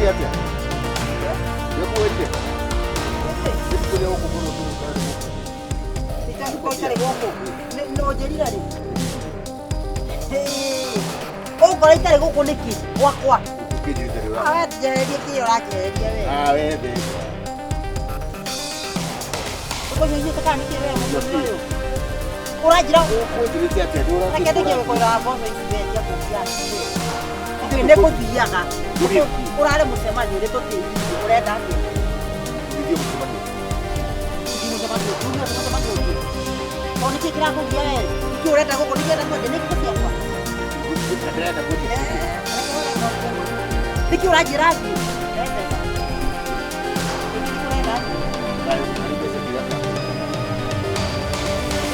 Atĩa? Nĩkũgwĩrire? Nĩkũrĩa gũkũ mũno tũgũkara gũkũ. Itarĩ gũkũ. No njĩrire rĩ. Ũgũkora itarĩ gũkũ nĩkĩ? Gwakwa. Ũkĩnjĩrĩte rĩ Ah, we njeherie kĩrĩa ũranjeheria we. Ah, we thĩ. Ũkũnyunyĩte kana nĩkĩ we mũthuri ũyũ? Ũranjĩra Ũkũnjĩrĩte atĩa? Nĩ ũrathiĩ reke ndĩkie gũkũra mboco ici we cia kũgia. Nĩ gũthiaga. Gũthiĩ. Ũrarĩ mũcemanio nĩ tũtĩririe ũrenda atĩa? Gũthiĩ mũcemanio. Gũthiĩ mũcemanio ũngĩ, mũcemanio ũngĩ. Tondũ nĩkĩ kĩrakũgia we? Nĩkĩ ũrenda gũkũ? Nĩkĩ ũrenda kwendia? Nĩ ngũkũ ciakwa. Ndĩrenda kwendia. Nĩkĩ ũranjĩra thiĩ? He mbeca. Nĩkĩ ũrenda thiĩ? Thayũ, harĩ mbeca ngiri.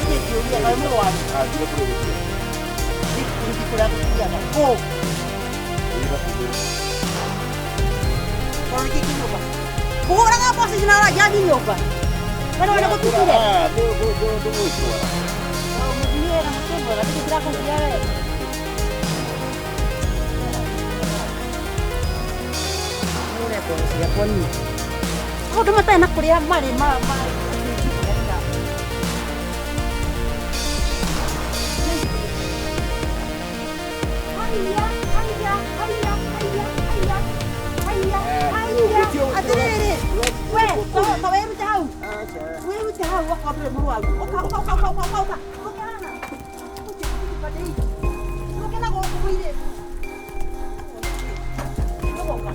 Nĩkĩ kĩũria kaĩ mũrwaru? Ah, nginya kũrĩa gũthiĩ. Nĩkĩ kũrĩa gũthiaga? Kũ? Nginya kũrĩa. Tondũ nĩkĩ kĩ nyũmba? Kũhũraga mboco ici na ũranjĩra thiĩ nyũmba? We nĩwona gũtukire? Ah, ndũgũgĩtwara. Mũtumia wĩna mũtwe mwega, nĩkĩ kĩrakũgia we? Hũre mboco ciakwa niĩ. Maũndũ matarĩ na kũrĩa marĩ ma ma Haiya, haiya, haiya, haiya, haiya, haiya, haiya. Atĩrĩrĩ, we, ta wĩrute hau. Wĩrute hau okorwo ndũrĩ mũrwaru. Ũka, ũka, ũka, ũka, ũka, ũka. Ũka haha. Ũke, ũke, ũke na gũkũ mũirĩtu. Ũgoka.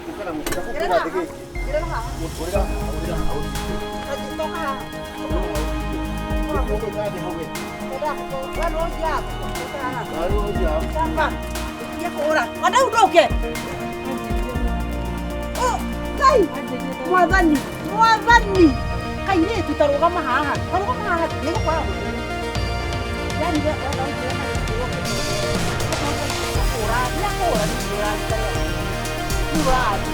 Ũka na gũkũ, na gũkũ Gerera ũrathiĩ haha. gĩkĩ. Gerera haha. Ũrĩra, ũrĩra, ũrĩra. Toka haha. Ũgũka thĩ hau we. We no ũthiaga. Ũka haha. Nawe ũthiaga. Kamba. Thiĩ kũhũra. Wanda ũndũke. Oh, Ngai. Mwathani, mwathani. Kairĩtu ta rũgama haha. Ta rũgama haha. Nĩgũkora mũtwe. Yani we wenda ũnjĩre kana kũhũra. Nĩakũhũra nĩ ũraruta. Nĩ ũraruta.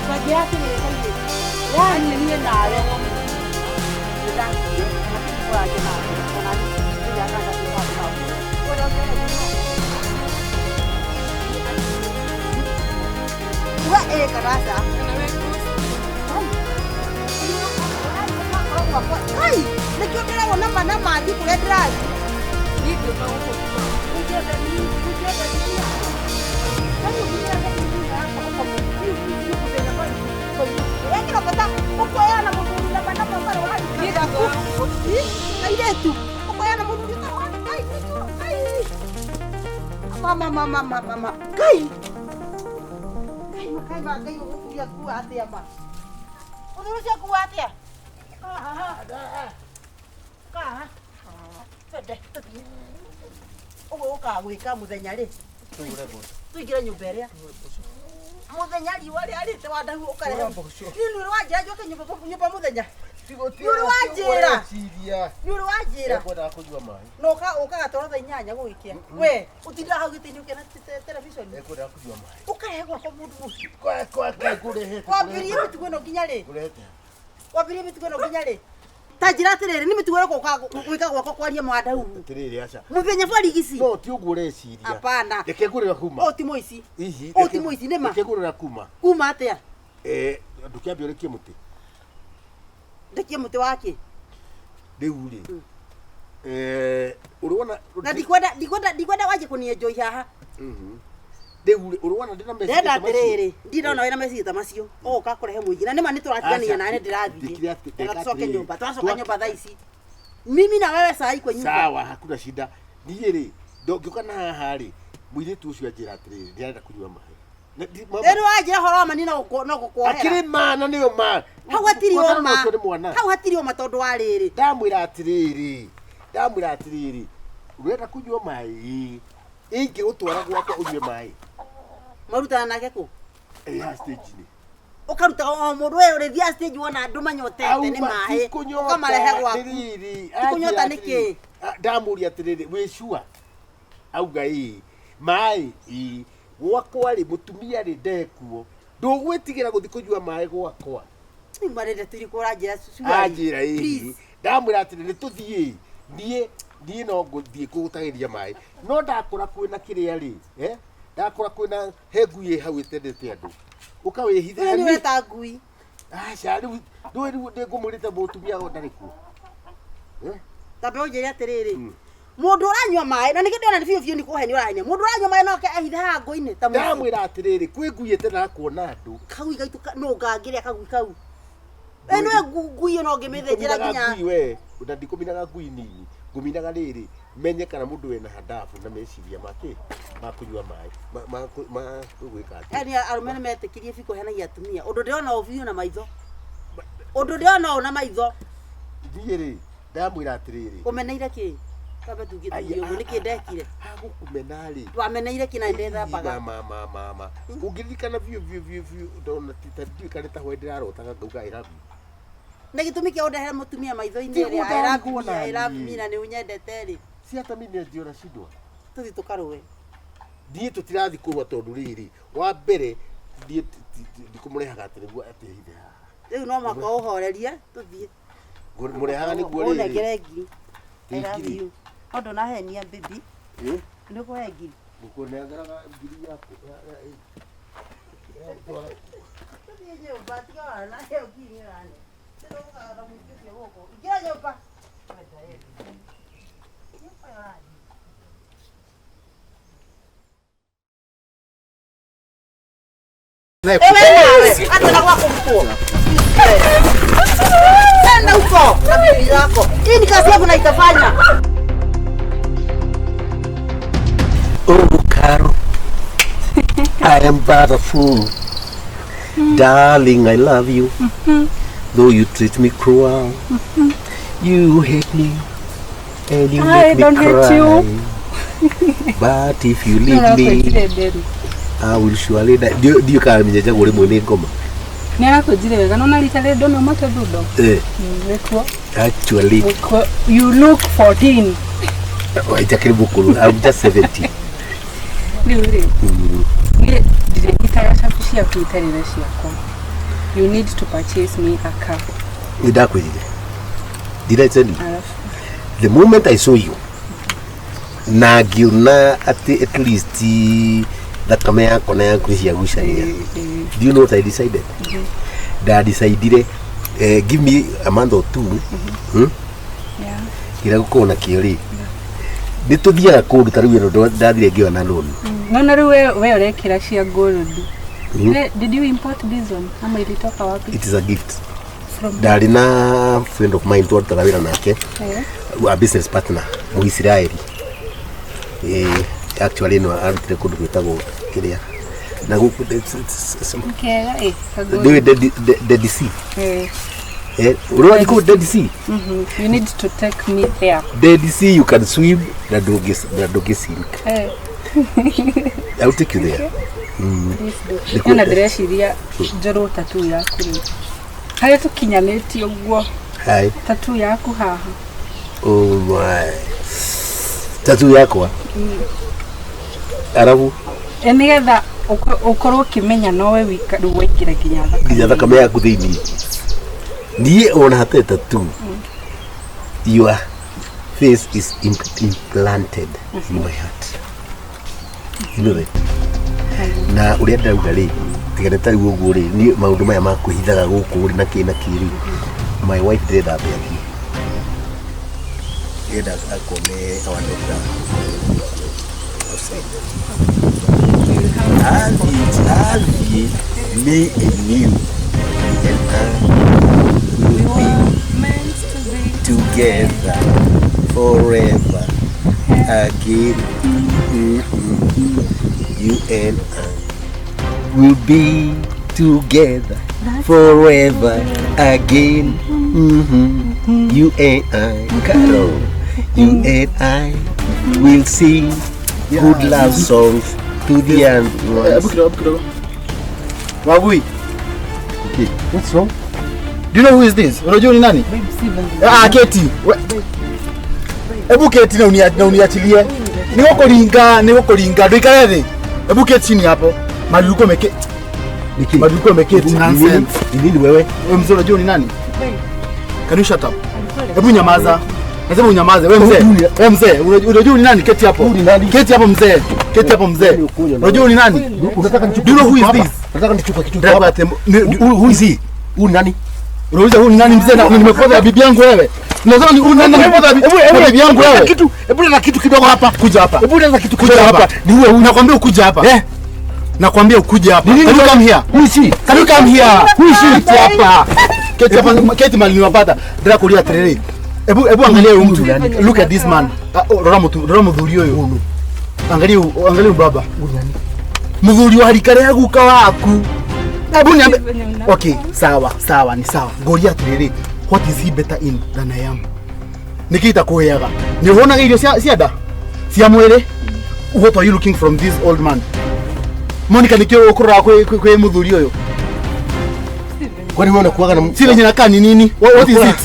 Twanjĩra atĩrĩrĩ kairĩtu. Yani niĩ nawe nĩndakuire na kũrangia nawe ona Uga ĩ kana aca. Kai, nĩkĩo ndĩragwo na ma na mathiĩ kũrĩa ndĩrathiĩ. Ũngĩenda ũngĩenda Wekĩra bata ũkoyana mũthuri na mana matarĩ wa kairĩtu ũkoyana mũthuri ũtarĩ wa Ngai Ngai mama mama mama mama Ngai Ngai makai ma Ngai ũgũthuri akua atĩa ma mũthuri ũcio akua atĩa kaha twende tũthiĩ ũguo ũkaga gwĩka mũthenya rĩ Tũgũre mboco. tũingĩre nyũmba ĩrĩa mũthenya riũa rĩarĩte wandahu ũkarehe Tũgũra mboco. niĩ nĩ ũrĩ wanjĩra njoke nyũmba nyũmba mũthenya Tigo- Nĩ ũrĩ wanjĩra. Ũreciria. nĩ ũrĩ wanjĩra Ekwendaga kũnyua maĩ. na ũka ũkaga toro thaa inyanya gũgĩkĩa we ũtindaga hau gĩtĩ-inĩ ũkĩona television Ekwendaga kũnyua maĩ. ũkarehe gwakwa mũndũ mũciĩ Kwa kwa kwa ngũrehete. wambĩrĩrie mĩtugo ĩno nginya rĩ Ngũrehete. wambĩrĩrie mĩtugo ĩno nginya rĩ ta njĩra atĩrĩrĩ nĩ mĩtugo ĩrĩkũ ũkaga gwĩka gwakwa kwaria mwandahu Atĩrĩrĩ aca. mũthenya barigici No ti ũguo ũreciria. hapana Reke ngũrĩra kuma. ũyũ ti mũici Hihi. Ũyũ ti mũici nĩ ma Reke ngũrĩra kuma. kuma atĩa Eh, ndũkĩambe ũrekie mũtĩ. ndekie mũtĩ wake Rĩu rĩ. Eh, ũrĩ wona na ndikwenda ndikwenda ndikwenda wanjie kũnienjoi haha Mhm. Rĩu rĩ, ũrĩ wona ndĩna meciria ndĩrenda ta macio? atĩrĩrĩ ndirona wĩna meciria ta macio ũgũka kũrehe mũingĩ na nĩma nĩ tũratigania Aca, nawe nĩ ndĩkire ndĩrathiĩ atĩ- na ndeka tũcoke atĩrĩrĩ. nyũmba tũracoka nyũmba thaa ici mimi na wewe saa hii kwa nyumba Sawa, hakuna shida. Niĩ rĩ, ndongĩũka na haha rĩ, mũirĩtu ũcio anjĩra atĩrĩrĩ, ndĩrenda kũnyua maĩ. Na ndi- mama- rĩu wanjĩra ũhoro wa mani no gũkuohera Akĩrĩ ma na nĩyo ma. hau hatirĩ Kwanza ũma ũcio nĩ mwana. hau hatirĩ ũma tondũ wa rĩrĩ Ndamwĩra atĩrĩrĩ, ndamwĩra atĩrĩrĩ, ũrenda kũnyua maĩ, ingĩgũtwara gwakwa ũnyue maĩ. marutana nake kũ Ĩ haha stage-inĩ. ũkaruta o mũndũ we ũrĩthiaga stage wona andũ manyotete nĩ Auma, maĩ ti kũnyota, ũkamarehe gwaku atĩrĩrĩ, Ti kũnyota anjĩra nĩkĩ? atĩrĩrĩ, ndamũria atĩrĩrĩ wĩ sure auga ĩĩ maĩ ĩĩ gwakwa rĩ mũtumia rĩ ndekuo ndũgwĩtigĩra gũthiĩ kũnyua maĩ gwakwa marende tũrĩ kũranjĩra anjĩra ĩĩ ndamwĩra atĩrĩ nĩ tũthiĩ niĩ niĩ no ngũthiĩ kũgũtagĩria maĩ no ndakora kwĩna kĩrĩa rĩ eh, Ndakora kwĩna he ngui ĩ hau ĩtendete andũ. Ũka wĩhithe. Wewe nĩ ũreta ngui. Aca rĩu ndũĩ rĩu ndĩngũmwĩrĩte mũtumia o ndarĩ kuo. Tambe ũnjĩre atĩrĩrĩ. Mũndũ ũranyua maĩ na nĩkĩo ndĩrona nĩ biũ biũ nĩ kũhenia ũrahenia. Mũndũ ũranyua maĩ no oke ehithe haha ngũ-inĩ ta mũciĩ. Ndamwĩra atĩrĩrĩ kwĩ ngui ĩtendaga kuona andũ. Kagui gaitũ no ngangĩrĩa kagui kau. Ĩno ngui ĩno ngĩmĩthĩnjĩra nginya. Ngui we, na ndikũminaga ngui nini. Ngũminaga rĩrĩ menye kana mũndũ wĩna handabu na meciria make ma kũnyua maĩ ma gwĩka atĩa. Yaani arũme nĩ metĩkĩrie biũ kũhenagia atumia. Ũndũ ndĩrona ũũ biũ na maitho. Ũndũ ndĩrona ũũ na maitho. Niĩ rĩ ndamwĩra atĩrĩrĩ. Ũmeneire kĩ? Tambe tuge tuge ũguo nĩkĩ ndekire? Hagũkũmena rĩ. Wameneire kĩ na ndethambaga? Mama. Ũngĩririkana biũ biũ biũ biũ ndona ta ndiũĩ kana ta hwaĩ ndĩrarotaga ngauga I love you. Na gĩtũmi kĩa ũndehere mũtumia maitho-inĩ rĩ, I love me, I love me na nĩ ũnyendete rĩ. Si hata mimi ndio nashindwa. Tũthiĩ tũkarũe. Niĩ tũtirathi kũrũa tondũ rĩrĩ wa mbere niĩ ndikũmũrehaga atĩ nĩguo atĩhithe haha. Rĩu no mũhaka ũhorerie tũthiĩ. Mũrehaga nĩguo rĩrĩ. Ũnengere ngiri. I love you. No ndũnahenia baby. Nĩ ũkũhe ngiri. Ngũkũnengeraga ngiri yaku. Tũthiĩ nyũmba tiga wana ĩyo ngiri nĩ ũrane. Ndĩrũgaga mũingĩ ũcio gũkũ. Ingĩra nyũmba. Ewe hata na kwako mkuu. Nenda huko na bibi yako. Hii ni kazi yangu na itafanya. Oh, Caro. I am but a fool. Darling, I love you. Though you treat me cruel. You hate me. And you I make me don't cry. Hate you. But if you leave me, I will surely die. Do you can't mean you go ngoma? Nĩ arakũnjire wega no na rita rĩrĩ ndona mate thundo. Wĩkuo. Actually. You look 14. Waitakiri bukuru. I'm just 70. Rĩu rĩ. Niĩ ndirĩnyitaga cabi ciaku itarĩ na ciakwa. You need to purchase me a car. Nĩ ndakwĩrire. Did I tell you? The moment I saw you, na ngiona atĩ at least thakame yakwa na yaku ciagucania. Do you know what I decided? Ndadecidire give me a month or two. Yeah. Kĩrĩa gũkorwo nakĩo rĩ nĩ tũthiaga kũndũ ta rĩu ĩno ndathire ngĩona loan. No rĩu we ũrekĩra cia gold. Did you import this one? Ama ilitoka wapi? It is a gift. From Ndarĩ na friend of mine twarutaga wĩra nake. A business partner Mũisiraeli. Actually no arutire kũndũ gwĩtagwo kĩrĩa na gũkũ kega ndĩũĩ Dead Sea. Ũrĩ kũ Dead Sea? You need to take me there. Dead Sea you can swim na ndũngĩ sink. I will take you there. Nĩ ndĩreciria njorwo tattoo yaku rĩu. Harĩa tũkinyanĩtie ũguo. Tattoo yaku haha. Oh my. Tattoo yakwa. Arabu. Nĩgetha ũkorwo ũkĩmenya nowe wika rĩu waingĩra nginya thakame yaku thĩinĩ. Niĩ ona hatarĩ tattoo. Your face is implanted in my heart. You know that? Na ũrĩa ndĩrauga rĩ, tiga nĩ ta rĩu ũguo rĩ, niĩ maũndũ maya ma kwĩhithaga gũkũ rĩ na kĩ na kĩ rĩ, my wife ndĩrenda ambe athiĩ. Ndĩrenda akone our doctor outside. Athiĩ, me and you and I will be meant to be together forever again. You and I will be together forever again. You and I, Carol, you and I will sing good love songs to the end. Wagui. Okay. What's wrong? Do you know who is this? Unajua ni nani? Ah, Keti. Ebu keti na uniachilie. Ni kuringa. Nduikare thĩ. Ebu keti chini hapo. Maruko meke. Maruko meketi nonsense. Ni nini wewe? Wewe mzee unajua ni nani? Can you shut up? Hebu nyamaza. Nasema unyamaze wewe mzee. Wewe mzee, unajua ni nani? Keti hapo. Keti hapo mzee. Keti hapo mzee. Unajua ni nani? Unataka nichukue? Do you know who is this? Unataka nichukue kitu hapa? Who is he? Huyu nani? Unauliza huyu ni nani mzee na nimekuwa bibi yangu wewe. Unasema ni huyu nani nimekuwa bibi yangu wewe. Kitu, hebu leta kitu kidogo hapa. Kuja hapa. Hebu leta kitu Kuja hapa. Ni huyu. Nakwambia ukuje hapa. Eh? Nakwambia ukuje hapa. Can you come here? Who is he? Can you come here? Who is he? Keti hapa. Keti hapa. Keti mali niwapata. Ndira kulia terere. Hebu angalia huyu mtu. Look at this man. Rora muthuri uyu. Angalia angalia baba. Muthuri wa harikare ya guka waku. Hebu niambe. Okay, sawa, sawa ni sawa. Ngoria atiriri. What is he better in than I am? Nikita kuheaga. Ni uhonaga irio cia nda? Cia mwiri? What are you looking from this old man? Monica nikio ukurora kwe muthuri uyu. Kwani wewe unakuaga na si lenye nakaa ni nini? What is it?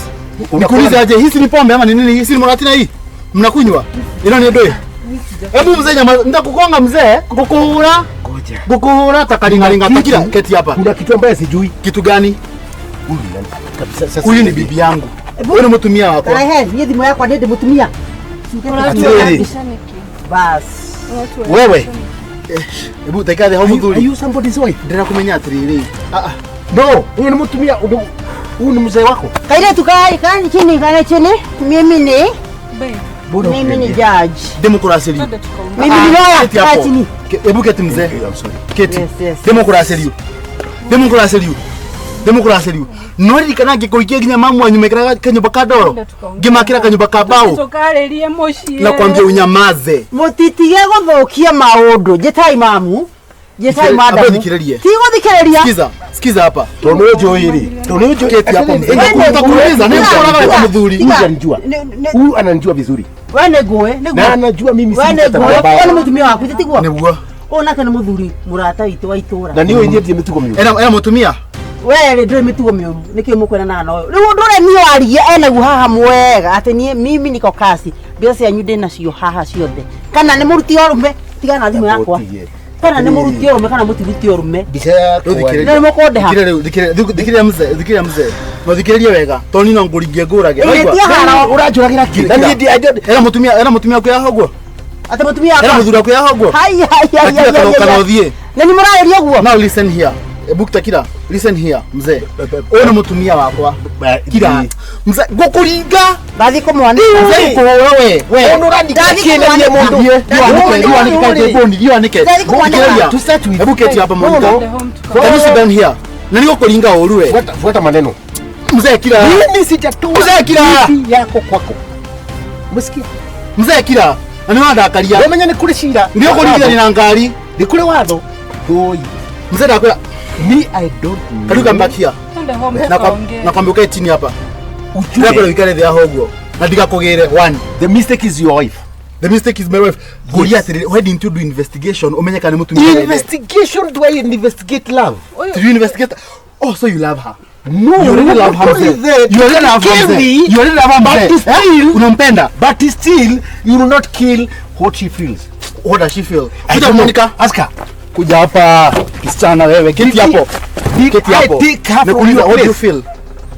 Nikuulize aje, hii si ni pombe ama ni nini? Hii si ni muratina hii? Mnakunywa? Ino ni ndoe. Hebu mzee nyama, nitakugonga mzee, kukuhura. Ngoja. Kukuhura takaringaringa takira keti hapa. Kuna kitu ambaye sijui. Kitu gani? Huyu ni nani? Kabisa sasa. Huyu ni bibi yangu. Wewe ni mtumia wako. Ehe, ni thimu yakwa ndi mutumia. Bas. Wewe. Hebu taikathe hau muthuri. Are you somebody's wife? Ndira kumenya atiriri. Ah ah. No, huyu ni mtumia, huyu ni mzee wako. Kairetu kai kai chini kai chini. Mimi ni mimi ni judge. Democracy. Mimi ni lawyer. Kai chini. Hebu keti mzee. I'm sorry. Keti. Yes. Democracy. Democracy. Democracy. No ririkana ngikuikia nginya mamu wanyu mekiraga kanyumba ka ndoro. Ngimakira kanyumba ka mbao. Tukarĩrie mũciĩ. Nakwambia unyamaze. Mũtitige gũthũkia maũndũ. Njĩtai mamu. Njĩtai madamu. Thikĩrĩrie. Ti gũthikĩrĩria. Sikiza, sikiza hapa. Tondu njũĩ rĩ. Tondu njũĩ keti hapo mzee. Nitakuuliza ni mkoraga kwa mudhuri. Huyu ananijua. Huyu ananijua vizuri. Wewe nĩ ngũĩ, nĩ ngũĩ. Na anajua mimi si mtu mbaya. Wewe nĩ mũtumia waku tiguo? Nĩguo. Ũyũ nake nĩ mũthuri mũrata witũ wa itũra. Na niĩ inyie ndirĩ mĩtugo mĩũru. Ena mũtumia? Wewe rĩ ndũrĩ mĩtugo mĩũru nĩkĩo mũkwenanaga na ũyũ. Rĩu ũndũ ũrĩa niĩ warie enaguo haha mwega atĩ niĩ mimi niko kasi mbeca cianyu ndĩ nacio haha ciothe. Kana nĩ mũruti ũrũme tigana na thimũ yakwa. Kana nĩ mũruti ũrũme kana mũtiruti ũrũme. Mbica yakwa. Nĩ mũkũndĩha. Thikĩrĩria mzee, thikĩrĩria mzee. No thikĩrĩria wega. Tondũ niĩ no ngũringie ngũrage. Ũranjũragĩra kĩ? Na niĩ ndi Ena mũtumia waku yaha ũguo? Atĩ mũtumia wakwa. Ena mũthuri waku yaha ũguo? Hai hai hai. Kana ũthiĩ. Na nĩ mũrarĩria ũguo? Now listen here. Hebu takira, listen here mzee. Ũyũ nĩ mũtumia wakwa. Kira. Mzee ngũkũringa. Ndathi kũmwanĩka. Mzee ngũkũhũra we. We. Ũndũ mũndũ. Ndiwanĩke. To start with. Hebu keti hapa Monica. Can you sit down here? Na nĩ gũkũringa ũru we. Fuata maneno. Mzee kira. Mimi sijatoa. Mzee kira. Yako kwako. Umesikia? Mzee kira. Na nĩ wandakaria. Wamenya nĩ kũrĩ cira. Nĩ ũkũringithania na ngari. Nĩ kũrĩ watho. Ndũĩ. Mzee ndakwĩra Me, I don't know. Can you come back here? Nakwambia ukae chini hapa. Ujue uikare thĩ haho ũguo. Na ndigakũgĩre one. The mistake is your wife. The mistake is my wife. Ngoria atĩrĩrĩ, why didn't you do investigation? Umenye kana nĩ mũtumia. Investigation? Do I investigate love? Do you investigate? Oh, so you love her. No, you already love her. You already love her. You already love her. But still, unampenda. But still, you will not kill what she feels. What does she feel? Kuja Monica, ask her. Kuja hapa kisichana wewe, keti hapo. Keti hapo. Nakuuliza what do you feel?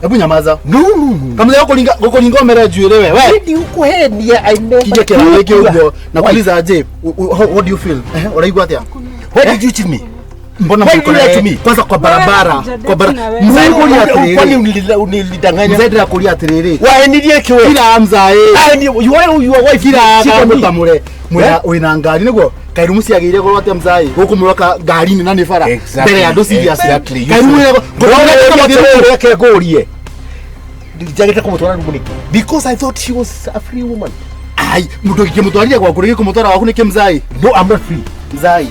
Hebu nyamaza. No no no. Kama leo ukolinga omera njuĩrĩ we. We. Ndi ukuhenia I never. Kije kĩrathi kĩ ũguo. Nakuuliza aje, what do you feel? Ũraigua atĩa? Why did you cheat me? Mbona mko na to me? Kwanza kwa barabara, kwa barabara. Mzee kulia atiriri. Kwani unilidanganya? Mzee ndira kulia atiriri. Waenirie kiwe. Kira mzae. You are your wife kira mutamure. Mwena wina ngari niguo. Kairumu ciagĩire goro atĩa mzai gũkũ mwaka ngari-inĩ na nĩ bara mbere ya andũ serious. Kairumu reke ngũrie njagĩte kũmũtwara rumu nĩkĩ? Because I thought she was a free woman. Ai mũndũ ũngĩmũtwarire gwaku rĩngĩ kũmũtwara waku nĩkĩ mzai? No, I'm not free. Mzai,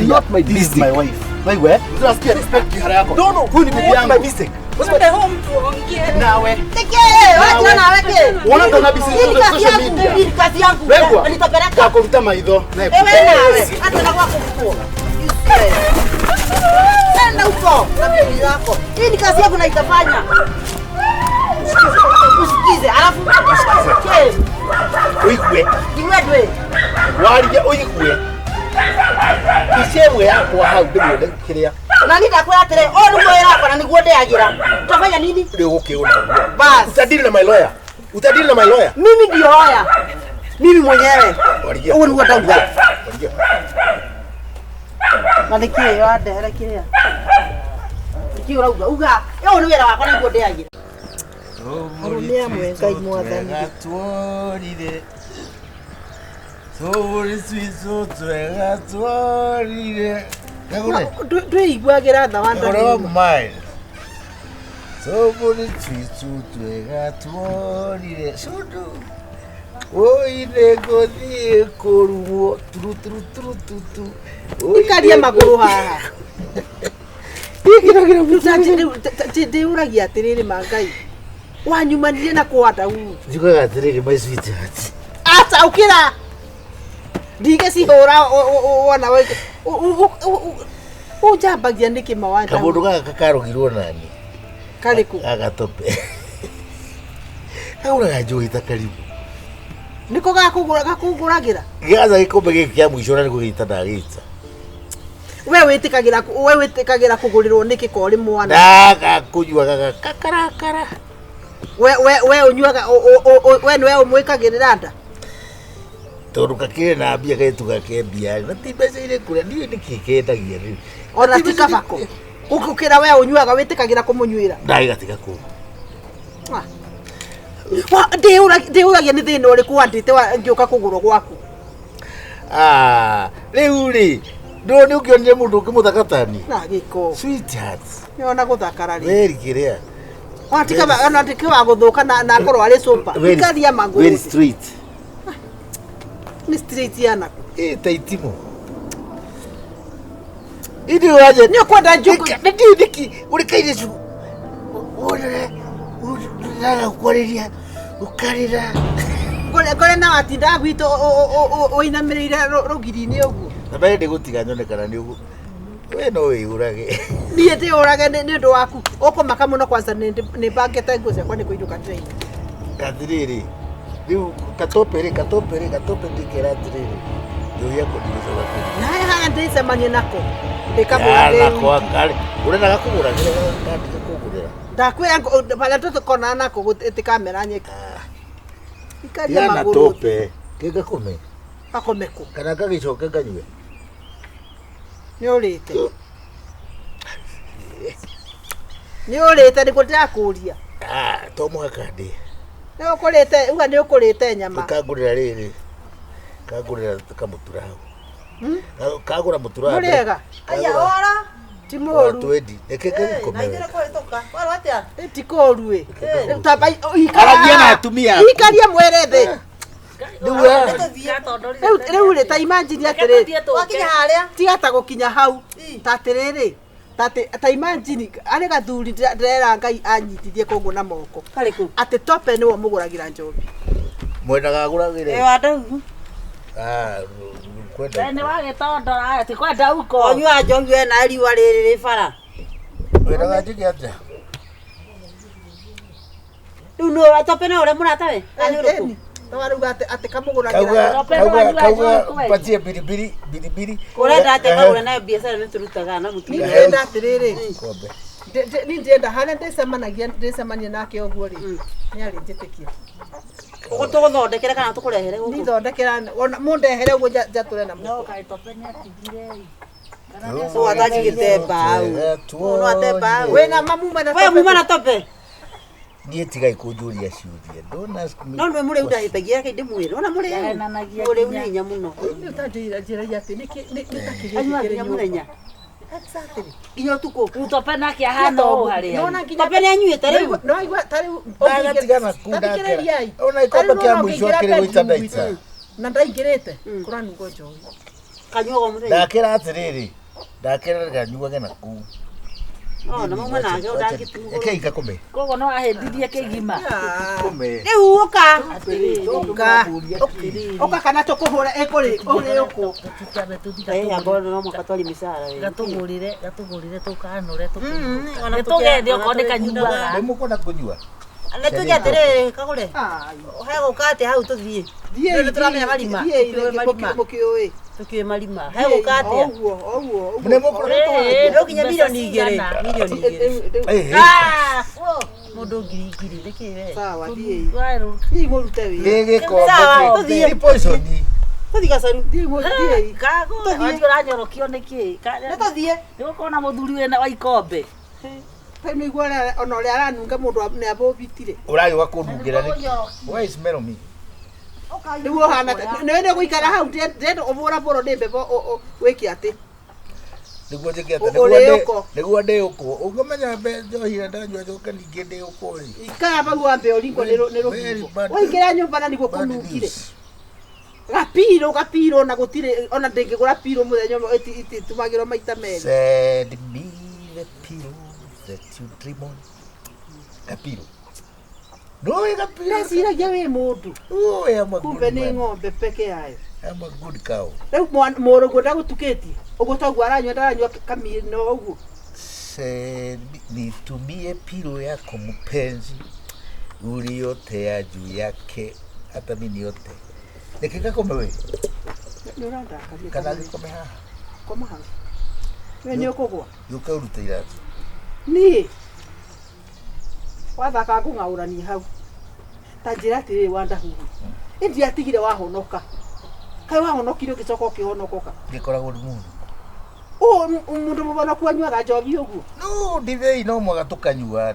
not my this is my wife. Wewe unasikia respect kihara yako. No no, huyu ni bibi yangu. My mistake. Twende home tuongee. Nawe. Teke, wacha nawe ke. Unaona ndo nabi social media. Hii kazi yangu. Nitapeleka. Kwa maitho. Wewe nawe. Hata na kwako huko. Nenda huko na bibi yako. Hii ni kazi yangu na itafanya. Usikize, alafu usikize. Uigue. Iwe Warie uigue. Isemwe yakwa hau ndimwende kiria. Na ni ndakwira atire, o niguo wĩra na niguo ndeagira. Utafanya nini? Ndio gũkĩũna. Bas. Utadili na my lawyer. Utadili na my lawyer. Mimi ndio lawyer. Mimi mwenyewe. Warie. Uwe niguo ndauga. Warie. Na nĩkĩĩ wandehere kĩrĩa? Nĩkĩĩ ũrauga? Uga, ũyũ nĩ wĩra wakwa nĩguo ndĩagira. Arũme amwe Ngai mwathani. Tuorire. Tũbũri twitũ twega tuorire. Kagũre. Ndwĩiguagĩra tha wa Kagũre wa ndani. mile. Tũbũri twitũ twega tuorire. Cundu. Oire ngũthiĩ kũrumwo turu turu turu tutu. Ikaria magũrũ haha. Ndĩũragia atĩrĩrĩ ma Ngai. Wanyumanire na kwanda uu. Njugaga atĩrĩrĩ my sweetheart. Aca ũkĩra. Ndigĩcihũra wona ũnjambagia nĩkĩ mawanda. Kamũndũ gaka karũgirwo nani? Karĩkũ? Gaka tope. Kagũraga njohi ta karibu. Nĩko gakũgũragĩra? Gĩaca gĩkombe gĩkĩ kĩa mũico na nĩguo gĩita ndagĩita. We wĩtĩkagĩra kũgũrĩrwo nĩkĩ ko ũrĩ mwana? Ndagakũnyua gaka kakarakara. We ũnyuaga we nĩwe ũmwĩkagĩrĩra nda? Tondũ kakĩrĩ na mbia gaitu gake mbia na ti mbeca irĩ kũrĩa ndiũĩ nĩkĩ kendagia rĩu. Ona ti kabako. Gũkĩra we ũnyuaga wĩtĩkagĩra kũmũnyuĩra? Ndagĩgatiga kũu. Ndĩũragia nĩ thĩna ũrĩkũ wandĩte ngĩũka kũgũrwo gwaku? Rĩu rĩ ndũĩ nĩ ũkĩonire mũndũ ũngĩ mũthaka tani? Na gĩko. Sweetheart. Nĩwona gũthakara rĩ. Weri kĩrĩa. Ona ti wa gũthũka na akorwo arĩ sober. Ikaria magũrũ. Very straight. Nĩ straight yana. Ĩ ta itimũ. Indi waje. Nĩ ũkwenda njũkũ. Nĩ nĩkĩ ũrĩ kairĩtu. Wonere ũraga kwarĩria ũkarĩra. Ngore na watindaga gwitũ ũinamĩrĩire rũgiri-inĩ ũguo. Na mbere ndĩgũtiga nyone kana nĩ ũguo. We no wĩyũrage. Niĩ ndĩyũrage nĩ ũndũ waku. Ũkũmaka mũno kwanza nĩ bangĩte nguo ciakwa nĩ kũinũka ndĩrainũka. Atĩrĩrĩ, rĩu katope rĩ katope rĩ katope ndĩkera atĩrĩrĩ. Njohi yakwa ndigũcoka kũnyua. Na haha ndĩcemanie nako. Ndĩkamũra ndĩ. Ũrenda gakũgũragĩra gakũgũrĩra. Ndakwĩra barĩa tũtũkonana nako ĩtĩkamera nyeki. Ikaria Tigana magũrũ. tope. Kĩngakome. Gakome kũ? Kana gagĩcoke nganyue. Nĩ ũrĩte. Nĩ ũrĩte nĩguo ndĩrakũria. To mũhaka ndĩe. Nĩ ũkũrĩte, uga nĩ ũkũrĩte nyama. Kangũrĩra rĩrĩ. Kangũrĩra kamũtura hau. Kagũra mũtura. Mũrĩega. Aya ora. Ti mũru. Twendi. Reke ngakome. Na ithere kũhĩtũka. Warwo atĩa? Ti kũũru ĩ. Tamba Aragia na atumia aku. Ikaria mwere thĩ. Rĩu rĩ ta imagine atĩrĩrĩ. Wakinya harĩa? Tiga ta gũkinya hau. Ta atĩrĩrĩ. Ta imagine arĩ gathuri ndĩrera Ngai anyitithie koguo na moko. Karĩkũ? Atĩ tope nĩwe ũmũgũragĩra njohi. Mwendaga agũragĩre. Ĩ wandau. Kwenda. Nĩ wagĩtondora ti kwenda uko. Ũnyua njohi we na riũa rĩrĩ rĩ bara. Wendaga njĩke atĩa? Rĩu nũ tope no ũrĩa mũratawe? Kana nĩ ũrĩkũ? Warauga atĩ kamũgũragĩra. Kauga mpatie biribiri biribiri. Ũrenda atĩa kagũra nayo biacara nĩ tũrutaga na mũtumia. Niĩ ndĩrenda atĩrĩrĩ. Niĩ ndĩrenda harĩa ndĩcemania nake ũguo rĩ. Nĩ arĩnjĩtĩkia. Tũgũthondekere kana tũkũrehere gũkũ? Nĩthondekera ona mũndehere ũguo njatũre na mũhuko. No kaĩ tope nĩ atigire ĩ. Ũũ atanjigĩte mbaũ. Ũũ no ate mbaũ. Wĩna mamuma na We tope. muma na tope. Niĩ tigai kũnjũria ciũria. Don't ask me. No nĩwe mũrĩu ndahĩtagia reke ndĩmwĩre. Ona mũrĩu. Mũrĩu nĩ hinya mũno. Rĩu ta njĩra atĩ nĩkĩ nĩ ta kĩrĩa Anyuaga kĩrĩ nginya nyũmba. mũthenya. Exactly. Nginya ũtukũ. Tope nake ahana ũũ harĩa. Nĩwona nginya Tope nĩ anyuĩte rĩu. No aigua ta rĩu Ndagatigana kuu Tathikĩrĩriai. ndakera. Ona ikombe kĩa mũico akĩrĩ gũita ndaita. Na ndaingĩrĩte kũranungwo njohi. Kanyuaga o mũthenya. Ndakera atĩrĩrĩ. Ndakera nganyuage na kuu. Na mauma nake ũndangĩtigwo. Reke ikakome. Koguo no ahĩtithie kĩgima. Kome. Rĩu ũka. Ũka. Ũka kana tũkũhũra ĩkũrĩ ũrĩ ũkũ. Tũtambe tũthiĩ Eh, anga no mũhaka twari mĩcara we. gatũgũrĩre tũkanũre Ona tũgende okorwo nĩ kanyuaga. Nĩ mũkwenda kũnyua? Nĩ tuge atĩrĩrĩ kagũre. He gũka atĩa hau tũthiĩ. Thiĩi Nĩ tũramenya marima. Thiĩi Tũkiũĩ marima. mũkĩũĩ. Tũkiũĩ marima. He gũka atĩa? Ũguo ũguo. Nĩ mũkwenda Rĩu nginya milioni igĩrĩ. Milioni igĩrĩ. Mũndũ ngiri igĩrĩ nĩkĩ we? Sawa thiĩi. Thiĩi mũrute wĩra. Nĩ gĩkombe. Sawa, tũthiĩ. Nĩ poison. Tũthiĩ gacaru. Thiĩ. Kago, Tũthiĩ. ũranyorokio nĩkĩ? Nĩ tũthiĩ. Nĩ gũkorwo na mũthuri wĩna wa ikombe. Nĩ igua ona ũrĩa aranunga mũndũ nĩ abũbitire. Ũragĩũka kũndungĩra nĩkĩ? Why smell me? Nĩguo ũhana nĩwe nĩ gũikara hau ndĩrenda ũbũrabũrwo nĩ mbembe wĩke atĩ. Nĩguo njĩke atĩ nĩguo ndĩũkwo. Ũngĩmenya njohi ĩrĩa ndanyua njoke ningĩ ndĩũkwo rĩ. Ikara hau wambe ũringwo nĩ rũhuho. Waingĩra nyũmba na nĩguo kũnungire. Gapiro gapiro na gũtirĩ ona ndĩngĩgũra piro mũthenya ũmwe ĩtũmagĩrwo maita merĩ. Send me the pillow that you dream on. Gapiro. No, gapiro. Ndeciragia wĩ mũndũ. Oh, I am a good Kumbe nĩ man. ng'ombe peke yayo. I am a good cow. Rĩu mũrũguo ndagũtukĩtie. Ũguo toguo aranyua ndaranyua kamino ũguo. Send me, nitumie pilo yako mpenzi uliotea juu yake hata mimi niote. Nikikakome we. Nĩ ũrandakaria. Kana ngĩkome haha. Koma hau. We nĩ ũkũgwa. Yũka ũrute iratũ. Niĩ wathaka ngũng'aũrania hau. Ta njĩra atĩrĩrĩ Wandahuhu. Ĩndĩ atigire wahonoka. Kaĩ wahonokire ũgĩcoka ũkĩhonokoka. Ngĩkoragwo ndĩ mũndũ. Ũũ mũndũ mũhonoku anyuaga njohi ũguo? No, ndibei no mwaka tũkanyua.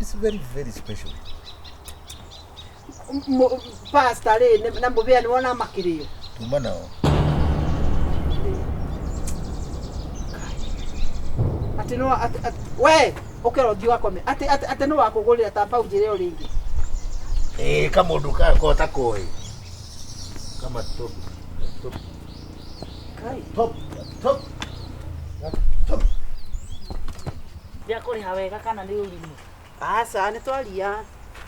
It's very very special. Pastor rĩ na mũbĩa nĩ wona makĩrĩo. Tuma nao. Atĩ no we ũkĩra ũthiĩ ũgakome. Atĩ atĩ no wakũgũrĩra ta mbau njĩre o rĩngĩ. Eh, kamũndũ gakwa takoĩ. Kama top. Top. Kai. Top. Top. Top. Ndia kũrĩha wega kana nĩ ũrimũ? Aca nĩ twaria.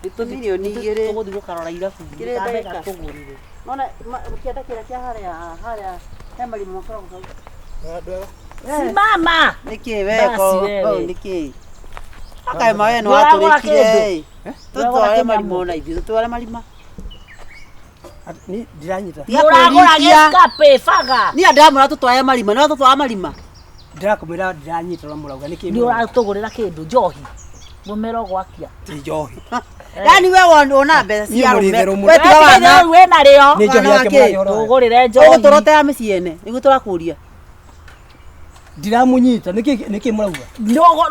Nĩ milioni igĩrĩ. Tũgũthiĩ gũkarora irabu. Kĩrĩa ndagĩka. Tũgũrire. Nona kĩanda kĩrĩa kĩa harĩa harĩa he marima makoragwo hau. Simama. Nĩkĩ weko? Nĩkĩ? Akae mawe no atũrĩkire. Tũtware marima ona ithuĩ tũtware marima. Ni ndiranyita. Ũragũra gĩkape baga. Ni andamũra tũtware marima, no tũtware marima. Ndĩrakũmwĩra ndiranyita ũrĩa mũrauga nĩkĩ? Nĩ ũratũgũrĩra kĩndũ njohi. Mũmero gwakia. Ti njohi. Yaani we wona mbeca cia arũme. We tiga wana. We narĩo. Nĩ njohi yake mũragia. Tũgũrĩre njohi. Ũgũtũrotea mĩciĩ ene nĩguo tũrakũria. Ndiramunyita nĩkĩ nĩkĩ mũrauga?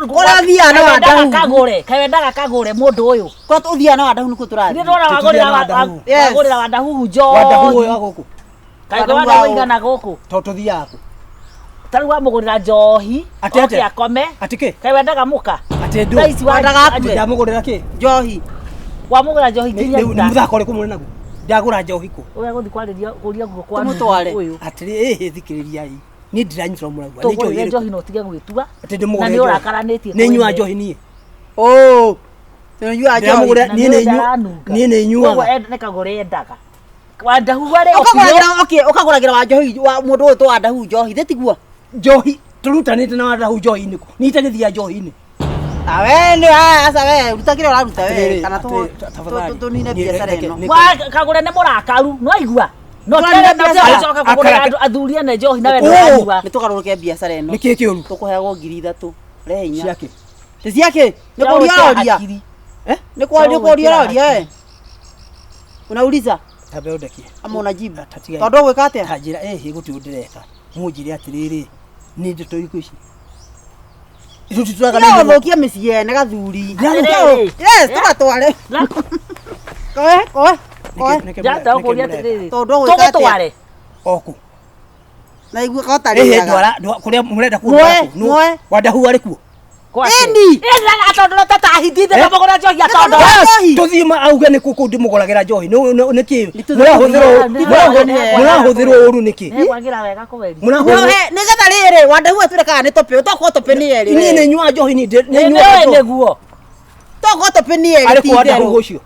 Ũrathiaga na Wandahu. Kagũre, kaĩ wendaga kagũre mũndũ ũyũ. Kũrĩa ũthiaga na Wandahu nĩkuo tũrathiĩ. Nĩ ndona wagũrĩra Wandahu njohi. Wandahu ũyũ wa gũkũ. Kaĩ Wandahu igana gũkũ. To tũthiaga kũ? Ta rĩu wamũgũrĩra njohi. Atĩ atĩa? Akome. Atĩ kĩ? Kaĩ wendaga mũka? Atĩ ndũ. Thaa ici Wendaga akue. Ndamũgũrĩra kĩ? Njohi. Wamũgũrĩra njohi nginya Nĩ mũthako ũrĩkũ mũrĩ naguo? Ndagũra njohi kũ? Ũrĩa gũthiĩ kwarĩria kũria guo kwa Tũmũtware. Atĩrĩ ĩhĩ thikĩrĩriai. Niĩ ndiranyita mũrauga. Nĩ njohi Tũgũrĩre njohi no ũtige gwĩtua. Atĩ ndĩmũgũrĩre. Na nĩ ũrakaranĩtie. Nĩ nyuaga njohi niĩ. Oh. Nĩ nyuaga njohi. Niĩ nĩ nyuaga. Koguo nĩ kagũre endaga. Wandahu arĩ Ũkagũragĩra okay, ũkagũragĩra wa njohi wa mũndũ ũyũ to Wandahu njohi thĩ tiguo. Njohi tũrutanĩte na Wandahu njohi-inĩ kũ? Niĩ itagĩthiaga njohi-inĩ. Awe nĩ aca we ruta kĩrĩa ũraruta we kana tũnine biacara ĩno. Wa kagũre nĩ mũrakaru no aigua. No tere na ũcoka kũgũrĩra andũ athuri ene njohi na we ndũranyua. Nĩ tũgarũrũke biacara ĩno. Nĩkĩ kĩũru? Tũkũheagwo 3,000. Rehe inya. Ciakĩ? Ti ciakĩ? Nĩ kũria ũroria. Nĩ kũria ũroria we. Unauliza? Tambe ũndekie. Ama unajibu? Tondũ ũgwĩka atĩa? Ta njĩra ĩhĩ gũtirĩ ũndũ ndĩreka. Mũnjĩre atĩrĩrĩ, nĩ ndeto irĩkũ ici? Ithuĩ tũtũraga na ũthũkie mĩciĩ ene gathuri. Yes, tũgatware. Koe, koe. Njata ũkũria atĩrĩrĩ. Tondũ ũgwĩka atĩa? Tũgũtware. Oku. Na igua kotarĩ. Ĩhĩ ndwara kũrĩa mũrenda kuo. Wandahu arĩ kuo. Ĩni. Ĩni atondora tatahithithe ndamũgũra njohi atondora. Tũthiĩ ma auge nĩ kũ kũu ndĩmũgũragĩra njohi. Nĩkĩ? Mũrahũthĩrwo ũru nĩkĩ? Nĩkwagĩra wega kũgeria. Nĩgetha rĩrĩ Wandahu atwĩre kana nĩ tũpĩ. Tokorwo tũpĩ nĩ erĩ. Niĩ nĩ nyuaga njohi niĩ nĩ nyuaga njohi. Nĩguo. Tokorwo tũpĩ nĩ erĩ. Arĩ kũ Wandahu ũcio?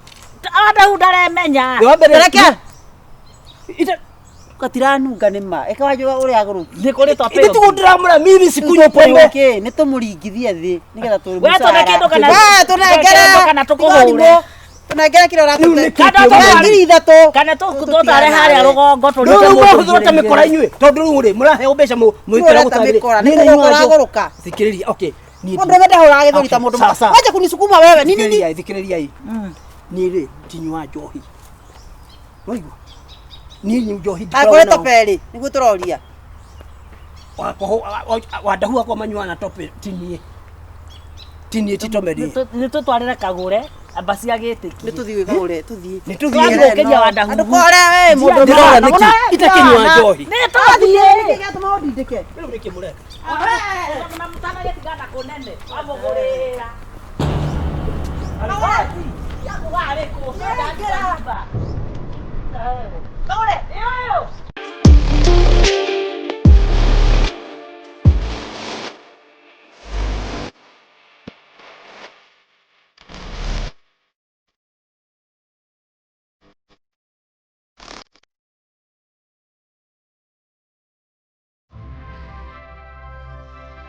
Wandahu ndaremenya. Reke. Gatiranunga nĩ ma. Eka wanjũra ũrĩa agũrũki. Nĩ kũrĩ topeo. Ithe tiguo ndĩramwĩra mimi sikunywa pombe. Nĩ tũmũringithie thĩ nĩgetha tũrĩ We tũne kĩndũ kana We tũnengere kana tũkũhũre. Tũnengere kĩrĩa ũratũte. Kana 3,000. Kana tũtware harĩa rũgongo tũrute mũndũ. Rĩu mũrahũthĩra ta mĩkora inyuĩ. Tondũ rĩu rĩ mũraheo mbeca mũikara gũtagĩrĩra. Nĩ kũgũrũka ũragũrũka. Thikĩrĩria okay. Mũndũ ũmwe ndahũraga gĩthũri ta mũndũ. Wacha kunisukuma wewe. Nini nini? Thikĩrĩriai. Niĩ rĩ ndinyuaga njohi. Waigua? Niĩ njohi Akũrĩ tope rĩ, nĩguo tũroria. Wandahu akwa manyuaga na tope tinie. Tinie ti tome rĩ. Nĩ tũtwarĩre kagũre amba cia gĩtĩki. Nĩ tũthiĩ kagũre, tũthiĩ. Nĩ tũthiĩ. Twagũkĩria Wandahuhu. Andũkore we mũndũ. Ndĩrora nĩkĩ itakĩnyua njohi. Nĩ tũthiĩ. Nĩkĩ gĩatũma ũndindĩke? Rĩu nĩkĩ mũreka? Na mũtanagĩtigana kũnene. Wamũgũra.